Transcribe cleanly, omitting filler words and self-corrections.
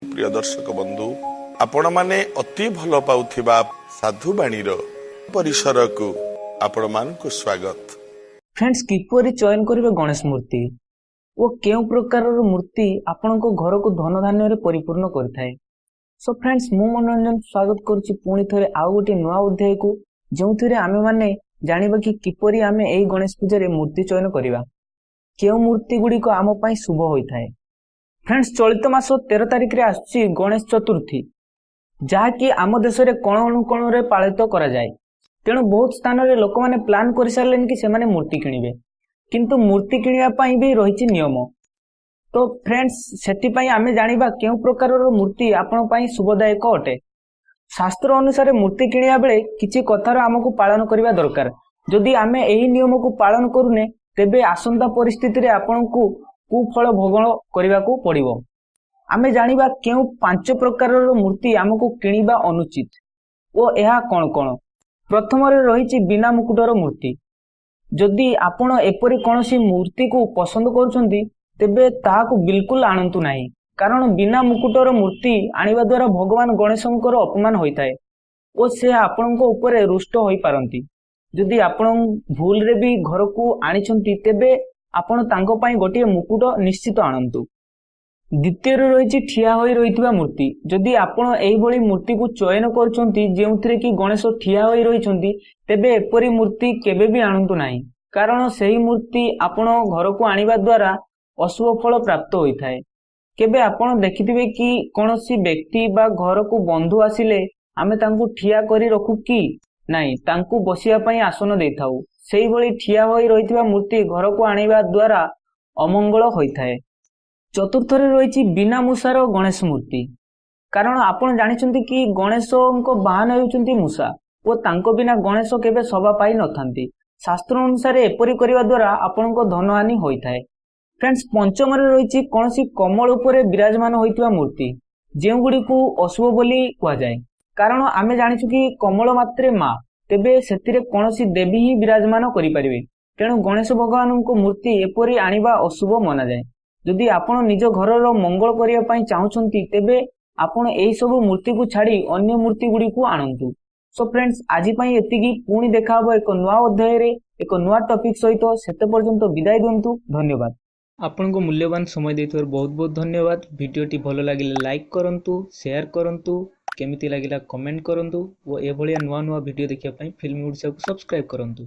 ପ୍ରିୟ ଦର୍ଶକ ବନ୍ଧୁ, ଆପଣମାନେ ଅତି ଭଲ ପାଉଥିବା ସାଧୁବାଣୀର ପରିସରକୁ ଆପଣମାନଙ୍କୁ ସ୍ୱାଗତ। ଫ୍ରେଣ୍ଡସ୍, କିପରି ଚୟନ କରିବେ ଗଣେଶ ମୂର୍ତ୍ତି ଓ କେଉଁ ପ୍ରକାରର ମୂର୍ତ୍ତି ଆପଣଙ୍କ ଘରକୁ ଧନଧାନ୍ୟରେ ପରିପୂର୍ଣ୍ଣ କରିଥାଏ? ସୋ ଫ୍ରେଣ୍ଡସ୍, ମୁଁ ମନୋରଞ୍ଜନ ସ୍ୱାଗତ କରୁଛି ପୁଣି ଥରେ ଆଉ ଗୋଟିଏ ନୂଆ ଅଧ୍ୟାୟକୁ, ଯେଉଁଥିରେ ଆମେମାନେ ଜାଣିବା କି କିପରି ଆମେ ଏହି ଗଣେଶ ପୂଜାରେ ମୂର୍ତ୍ତି ଚୟନ କରିବା, କେଉଁ ମୂର୍ତ୍ତି ଗୁଡ଼ିକ ଆମ ପାଇଁ ଶୁଭ ହୋଇଥାଏ। ଫ୍ରେଣ୍ଡସ୍, ଚଳିତ ମାସ 13 ତାରିଖରେ ଆସୁଛି ଗଣେଶ ଚତୁର୍ଥୀ, ଯାହାକି ଆମ ଦେଶରେ କୋଣ ଅନୁକୋଣରେ ପାଳିତ କରାଯାଏ। ତେଣୁ ବହୁତ ସ୍ଥାନରେ ଲୋକମାନେ ପ୍ଲାନ୍ କରିସାରିଲେଣି କି ସେମାନେ ମୂର୍ତ୍ତି କିଣିବେ। କିନ୍ତୁ ମୂର୍ତ୍ତି କିଣିବା ପାଇଁ ବି ରହିଛି ନିୟମ। ତ ଫ୍ରେଣ୍ଡସ୍, ସେଥିପାଇଁ ଆମେ ଜାଣିବା କେଉଁ ପ୍ରକାରର ମୂର୍ତ୍ତି ଆପଣଙ୍କ ପାଇଁ ଶୁଭଦାୟକ ଅଟେ। ଶାସ୍ତ୍ର ଅନୁସାରେ ମୂର୍ତ୍ତି କିଣିବା ବେଳେ କିଛି କଥାର ଆମକୁ ପାଳନ କରିବା ଦରକାର। ଯଦି ଆମେ ଏହି ନିୟମକୁ ପାଳନ କରୁନେ, ତେବେ ଆସନ୍ତା ପରିସ୍ଥିତିରେ ଆପଣଙ୍କୁ କୁଫଳ ଭୋଗ କରିବାକୁ ପଡ଼ିବ। ଆମେ ଜାଣିବା କେଉଁ 5 ପ୍ରକାରର ମୂର୍ତ୍ତି ଆମକୁ କିଣିବା ଅନୁଚିତ ଓ ଏହା କଣ କଣ। ପ୍ରଥମରେ ରହିଛି ବିନା ମୁକୁଟର ମୂର୍ତ୍ତି। ଯଦି ଆପଣ ଏପରି କୌଣସି ମୂର୍ତ୍ତିକୁ ପସନ୍ଦ କରୁଛନ୍ତି, ତେବେ ତାହାକୁ ବିଲକୁଲ ଆଣନ୍ତୁ ନାହିଁ, କାରଣ ବିନା ମୁକୁଟର ମୂର୍ତ୍ତି ଆଣିବା ଦ୍ୱାରା ଭଗବାନ ଗଣେଶଙ୍କର ଅପମାନ ହୋଇଥାଏ ଓ ସେ ଆପଣଙ୍କ ଉପରେ ରୁଷ୍ଟ ହୋଇପାରନ୍ତି। ଯଦି ଆପଣ ଭୁଲରେ ବି ଘରକୁ ଆଣିଛନ୍ତି, ତେବେ ଆପଣ ତାଙ୍କ ପାଇଁ ଗୋଟିଏ ମୁକୁଟ ନିଶ୍ଚିତ ଆଣନ୍ତୁ। ଦ୍ୱିତୀୟରେ ରହିଛି ଠିଆ ହୋଇ ରହିଥିବା ମୂର୍ତ୍ତି। ଯଦି ଆପଣ ଏହିଭଳି ମୂର୍ତ୍ତିକୁ ଚୟନ କରୁଛନ୍ତି ଯେଉଁଥିରେ କି ଗଣେଶ ଠିଆ ହୋଇ ରହିଛନ୍ତି, ତେବେ ଏପରି ମୂର୍ତ୍ତି କେବେ ବି ଆଣନ୍ତୁ ନାହିଁ, କାରଣ ସେହି ମୂର୍ତ୍ତି ଆପଣ ଘରକୁ ଆଣିବା ଦ୍ୱାରା ଅଶୁଭ ଫଳ ପ୍ରାପ୍ତ ହୋଇଥାଏ। କେବେ ଆପଣ ଦେଖିଥିବେ କି କୌଣସି ବ୍ୟକ୍ତି ବା ଘରକୁ ବନ୍ଧୁ ଆସିଲେ ଆମେ ତାଙ୍କୁ ଠିଆ କରି ରଖୁ କି ନାହିଁ, ତାଙ୍କୁ ବସିବା ପାଇଁ ଆସନ ଦେଇଥାଉ। ସେଇଭଳି ଠିଆ ହୋଇ ରହିଥିବା ମୂର୍ତ୍ତି ଘରକୁ ଆଣିବା ଦ୍ୱାରା ଅମଙ୍ଗଳ ହୋଇଥାଏ। ଚତୁର୍ଥରେ ରହିଛି ବିନା ମୂଷାର ଗଣେଶ ମୂର୍ତ୍ତି। କାରଣ ଆପଣ ଜାଣିଛନ୍ତି କି ଗଣେଶଙ୍କ ବାହନ ହେଉଛନ୍ତି ମୂଷା ଓ ତାଙ୍କ ବିନା ଗଣେଶ କେବେ ଶୋଭା ପାଇନଥାନ୍ତି। ଶାସ୍ତ୍ର ଅନୁସାରେ ଏପରି କରିବା ଦ୍ୱାରା ଆପଣଙ୍କ ଧନହାନି ହୋଇଥାଏ। ଫ୍ରେଣ୍ଡସ୍, ପଞ୍ଚମରେ ରହିଛି କୌଣସି କମଳ ଉପରେ ବିରାଜମାନ ହୋଇଥିବା ମୂର୍ତ୍ତି, ଯେଉଁଗୁଡ଼ିକୁ ଅଶୁଭ ବୋଲି କୁହାଯାଏ। କାରଣ ଆମେ ଜାଣିଛୁ କି କମଳ ମାତ୍ରେ ମା, ତେବେ ସେଥିରେ କୌଣସି ଦେବୀ ହିଁ ବିରାଜମାନ କରିପାରିବେ। ତେଣୁ ଗଣେଶ ଭଗବାନଙ୍କ ମୂର୍ତ୍ତି ଏପରି ଆଣିବା ଅଶୁଭ ମନାଯାଏ। ଯଦି ଆପଣ ନିଜ ଘରର ମଙ୍ଗଳ କରିବା ପାଇଁ ଚାହୁଁଛନ୍ତି, ତେବେ ଆପଣ ଏହିସବୁ ମୂର୍ତ୍ତିକୁ ଛାଡ଼ି ଅନ୍ୟ ମୂର୍ତ୍ତି ଗୁଡ଼ିକୁ ଆଣନ୍ତୁ। ସୋ ଫ୍ରେଣ୍ଡସ୍, ଆଜି ପାଇଁ ଏତିକି। ପୁଣି ଦେଖା ହବ ଏକ ନୂଆ ଅଧ୍ୟାୟରେ ଏକ ନୂଆ ଟପିକ ସହିତ। ସେତେ ପର୍ଯ୍ୟନ୍ତ ବିଦାୟ ଦିଅନ୍ତୁ। ଧନ୍ୟବାଦ। ଆପଣଙ୍କ ମୂଲ୍ୟବାନ ସମୟ ଦେଇଥିବାରୁ ବହୁତ ବହୁତ ଧନ୍ୟବାଦ। ଭିଡ଼ିଓଟି ଭଲ ଲାଗିଲେ ଲାଇକ୍ କରନ୍ତୁ, ସେୟାର କରନ୍ତୁ, କେମିତି ଲାଗିଲା କମେଣ୍ଟ କରନ୍ତୁ ଓ ଏଭଳିଆ ନୂଆ ନୂଆ ଭିଡ଼ିଓ ଦେଖିବା ପାଇଁ ଫିଲ୍ମ ଓଡ଼ିଶାକୁ ସବସ୍କ୍ରାଇବ୍ କରନ୍ତୁ।